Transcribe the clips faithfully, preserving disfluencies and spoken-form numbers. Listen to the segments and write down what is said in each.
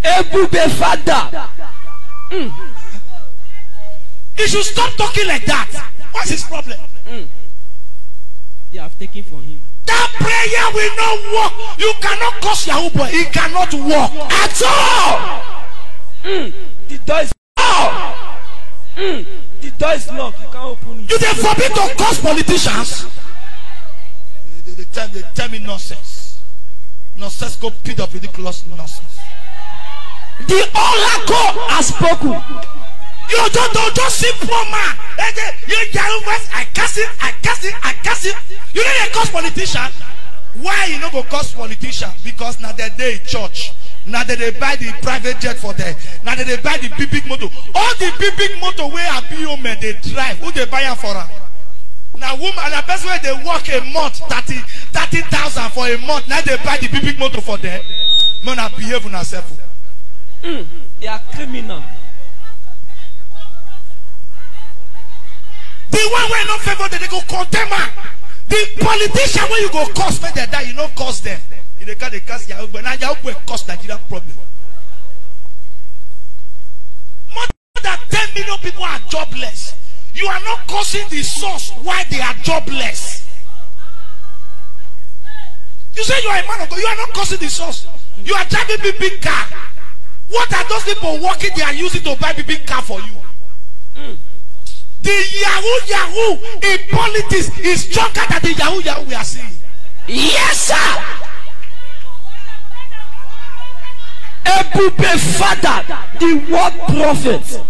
Ebube Father. You should stop talking like that. What's his problem? They have taken for him. That prayer will not work. You cannot curse Yahoo boy. It cannot work at all. The door is. The door is locked. You can't open it. You dey forbid to curse politicians. They, they, they tell, they tell me nonsense. Nonsense go pit up ridiculous nonsense. The oracle has spoken. You don't, don't just see poor man. Hey, they, you Yahoo boys, I curse him, I curse him, I curse him. You know they curse politician. Why you no go curse politician? Because na dem dey church. Na dem dey buy the private jet for them. Na dem dey buy the big big motor. All the big big motor wey I be home dey drive. Who dey buy am for am? Na woman, na person wey dey work a month thirty, thirty thousand for a month. Na dey buy the big big motor for them. Man, I behave una self. They are criminal. The one wey no favour dem, they go condemn am. The politician wey you go curse make dem die, you no curse them. You dey call the curse Yahoo boy. Na Yahoo boy cause Nigeria problem. More than ten million people are jobless. You are not causing the source why they are jobless. You say you are a man of God. You are not causing the source. You are driving big big car. What are those people working they are using to buy big big car for you? The Yahoo Yahoo in politics is stronger than the Yahoo Yahoo we are seeing. Yes, sir. Ebube Father, the word prophet.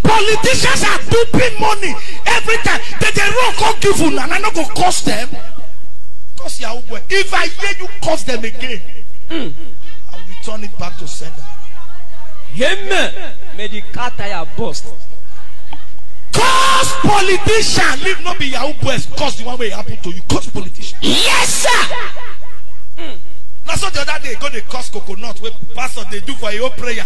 Politicians are duping money every time. They dey run come give una, and I no go curse them. Curse Yahoo boy. If I hear you curse them again, I will return it back to sender. Amen. May the car tire burst. Curse politician. Leave no be Yahoo boys. Curse the one wey happen to you. Curse politician. Yes, sir. Na so the other day go dey curse coconut wey pastor dey do for your prayer.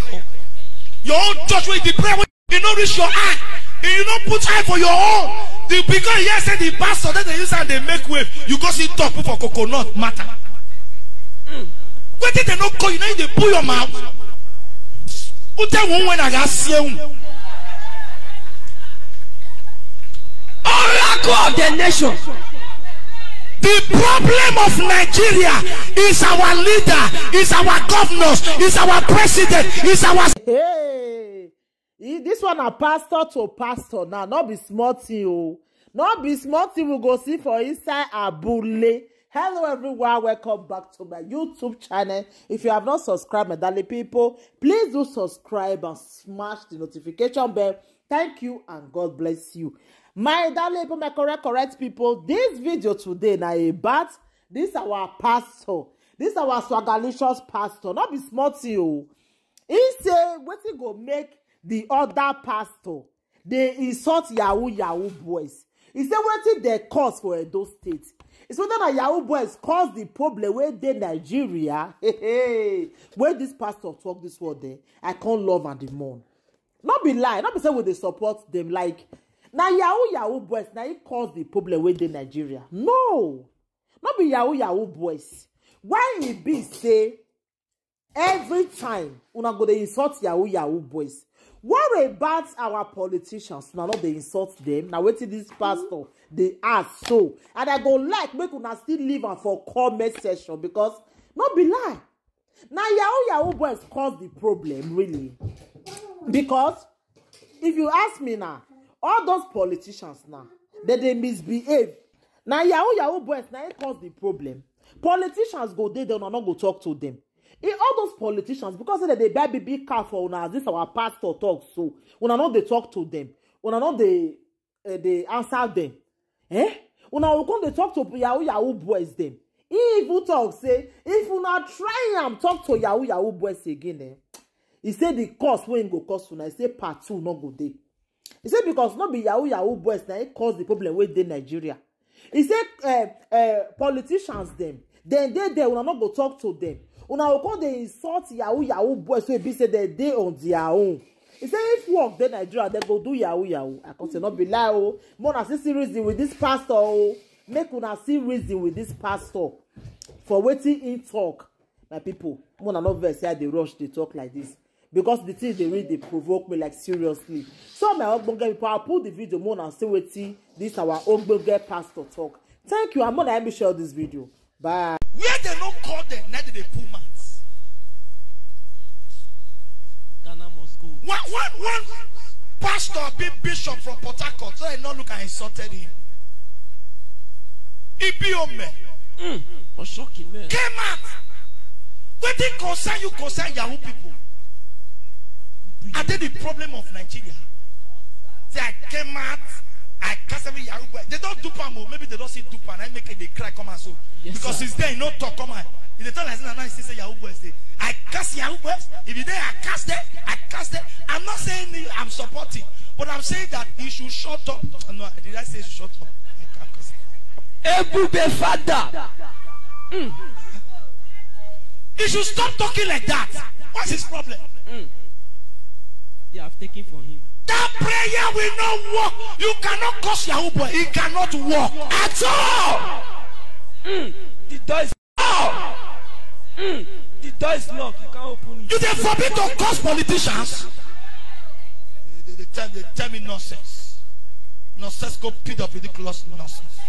Your own church wey the prayer wey you no reach your eye. If you no put eye for your own, the because here say the pastor then they use and they make wave. You go see talk for coconut matter. Wetin they no call you now? They pull your mouth. Who tell one when I got see you? Oracle of the nation. The problem of Nigeria is our leader, is our governors, is our president, is our Hey, e- this one na pastor to pastor now, no be small thing o. No be small thing we go see for inside Abule. Hello everyone, welcome back to my YouTube channel. If you have not subscribed, my darling people, please do subscribe and smash the notification bell. Thank you and God bless you. My darling people, my correct, correct people, this video today na about this our pastor, this our swagalicious pastor. No be small thing o. He say wetin go make the other pastor dey insult yahoo yahoo boys. He say wetin dey cause for Edo State. He say whether na yahoo boys cause the problem wey dey Nigeria. When this pastor talk this word, eh, I can't love and the mourn. No be lie, no be say we dey support them. Like, na yahoo yahoo boys na he cause the problem wey dey Nigeria. No, no be yahoo yahoo boys. Why e be say every time una go dey insult yahoo yahoo boys? What about our politicians? Una no dey insult them. Na wetin this pastor dey ask so, and I go like make una still leave am for comment section, because no be lie, na yahoo yahoo boys cause the problem really. Because if you ask me now, all those politicians now, they dey misbehave. Na yahoo yahoo boys na it cause the problem. Politicians go dey there, una no go talk to them. E all those politicians, because say dem dey buy big big car for una, as this our pastor talk so, una no dey talk to them. Una no dey, eh, dey answer them. Eh? Una go come dey talk to yahoo yahoo boys dem. He even talk say if una try am talk to yahoo yahoo boys again, eh, he say the cause wey him go cause una, he say part two no go dey. He say because no be yahoo yahoo boys na him cause the problem wey dey Nigeria. He say, eh, eh, politicians dem, dem dey there, una no go talk to them. Una go come dey insult yahoo yahoo boys wey be say dem dey on their own. He say if work dey Nigeria, dem go do yahoo yahoo. I come say no be lie o. Make una still see reason with this pastor o. Make una see reason with this pastor for wetin he talk. My people, una no vex say I dey rush dey talk like this, because the thing dey really dey provoke me, like, seriously. So, my ogbonge people, I'll put the video more and see wetin this our ogbonge pastor talk. Thank you, and more na help me share this video. Bye. Where they no call them, now they pull mouths. Ghana must go. One, one, one pastor, big bishop from Port Harcourt, so I not look and insulted him. Ibiome. Mm. Oshoki, man. Came out. Wetin concern you, concern Yahoo people. Are they the problem of Nigeria? Say I came out, I cast every Yahoo boy. They don't dupe am o. Maybe they don't see dupe and I make it they cry come and so. Yes, because sir. Since then, no talk come out. If they tell us now, I see say Yahoo boys dey. I cast Yahoo boys. If you there, I cast them. I cast them. I'm not saying you, I'm supporting, but I'm saying that you should shut up. No, did I say shut up? I can't cause. Ebube father. Mm. You should stop talking like that. What's his problem? Mm. They have taken from him. That prayer will not work. You cannot curse Yahoo boy. It cannot work at all. Mm. The door is, oh! Mm. The door is locked. You can't open it. You dey forbid to curse politicians. They, they, they tell, they tell me nonsense. Nonsense, go pick up ridiculous nonsense.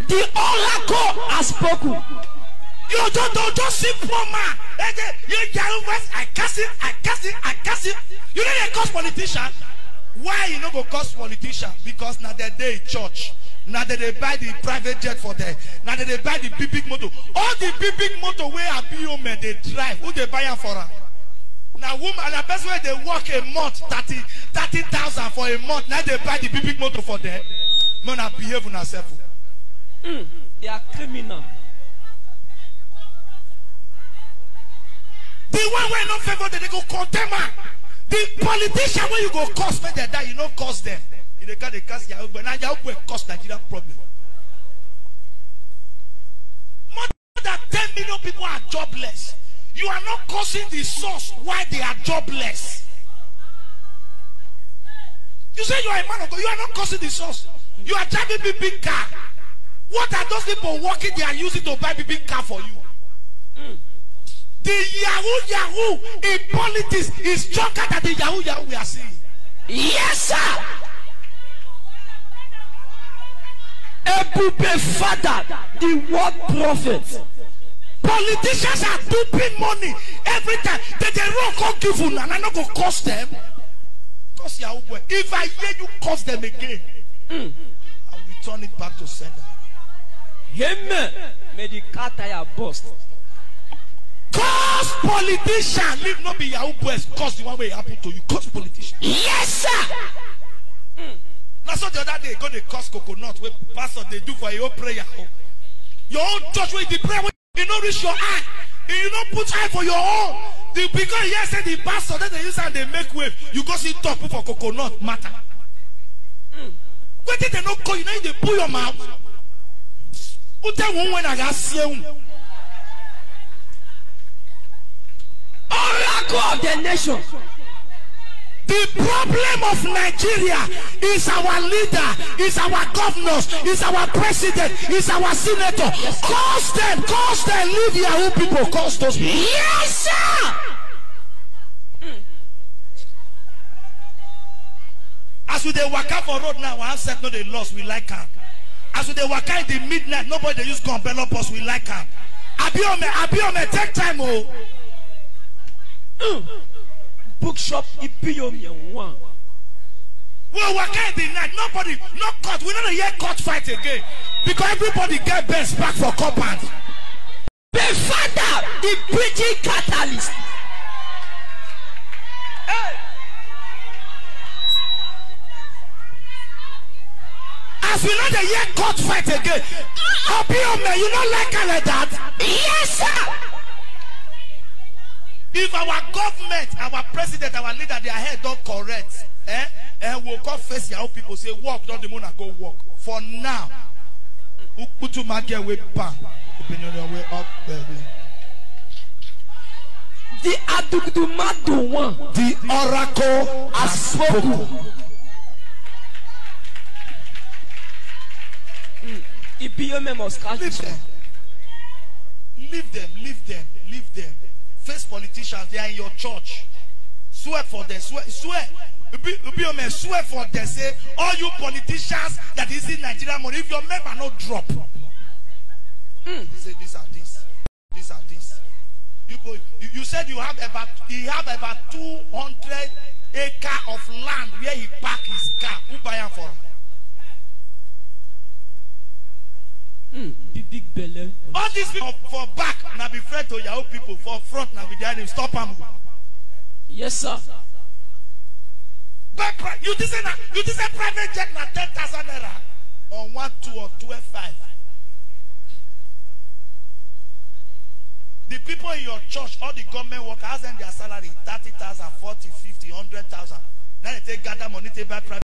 The oracle has spoken. You just don't just see poor man. Eh, they, you Yahoo boys, I curse him, I curse him, I curse him. You know they curse politician. Why you no go curse politician? Because now they dey church. Now they, they buy the private jet for them. Now they, they buy the big big motor. All the big big motor where Ibiome they drive. Who they buy am for am? Now woman, na person wey dey work a month, thirty, thirty thousand for a month. Now they buy the big big motor for them. No, na behave una self. Mm, they are criminal. The one wey no favor them, they go condemn am. The politician wey you go curse make dem die, you no curse them. You dey call the curse Yahoo boy. Now Yahoo boy cause Nigeria problem. More than ten million people are jobless. You are not causing the source why they are jobless. You say you are a man of God. You are not causing the source. You are driving big big car. What are those people working? They are using to buy big big car for you. Mm. The Yahoo Yahoo in politics is stronger than the Yahoo Yahoo we are seeing. Yes, sir. Ebube father, the word prophet. Politicians are duping money every time. They, they run come give una, and I no go curse them. Curse Yahoo boy. If I hear you curse them again, mm, I'll return it back to sender. Amen. May the car tire burst. Curse politician. Leave no be Yahoo boys. Curse the one wey happen to you. Curse politician. Yes, sir. Mm. Na so the other day, go dey curse coconut wey pastor dey do for your prayer. Oh. Your own church wey the prayer wey you no reach your eye. If you no put eye for your own, the, because yes, say the pastor then they use and they make wave. You go see top for coconut matter. Mm. Wetin they no call you, now you dey pull your mouth. Who tell one when I got see you? Oracle of the nation. The problem of Nigeria is our leader, is our governors, is our president, is our senator. Curse them, curse them, leave Yahoo people, curse those people. Yes, sir. As we dey waka for road now, our handset no dey lost, we like am. As we dey waka in the midnight, nobody dey use gun envelop us, we like am. Abiome, Abiome, take time o. Mm. Bookshop Ibiome one. We waka in the night, nobody, no court, we no dey hear court fight again. Because everybody get best back for compound. The father, the preaching catalyst. Hey. As we no dey hear court fight again, Obiome, you no like am like that? Yes, sir. If our government, our president, our leader, their head don correct, eh, eh, we'll come face your own people, say, "Work, don't the mona go work." For now, Ukutu ma get way back. Opinion your way up, baby. The Adugudumadu one. The oracle has spoken. Mm. Ibiome must catch this one. Leave them, leave them, leave them. Face politicians, they are in your church. Swear for them, swear, swear. Be, be a man, swear for them. Say, all you politicians that is in Nigeria money, if your member no drop. They say this and this. This and this. You go, you, you said you have about, he have about two hundred acre of land where he park his car. Who buy am for? Hmm, big big belle. All these people for back na be friend to Yahoo people, for front na be their name. Stop am. Yes, sir. But pri- you think say na, you think say private jet na ten thousand naira on one two or twelve five. The people in your church, all the government workers, ask them their salary thirty thousand, forty, fifty, hundred thousand. Now they take gather money, take buy private.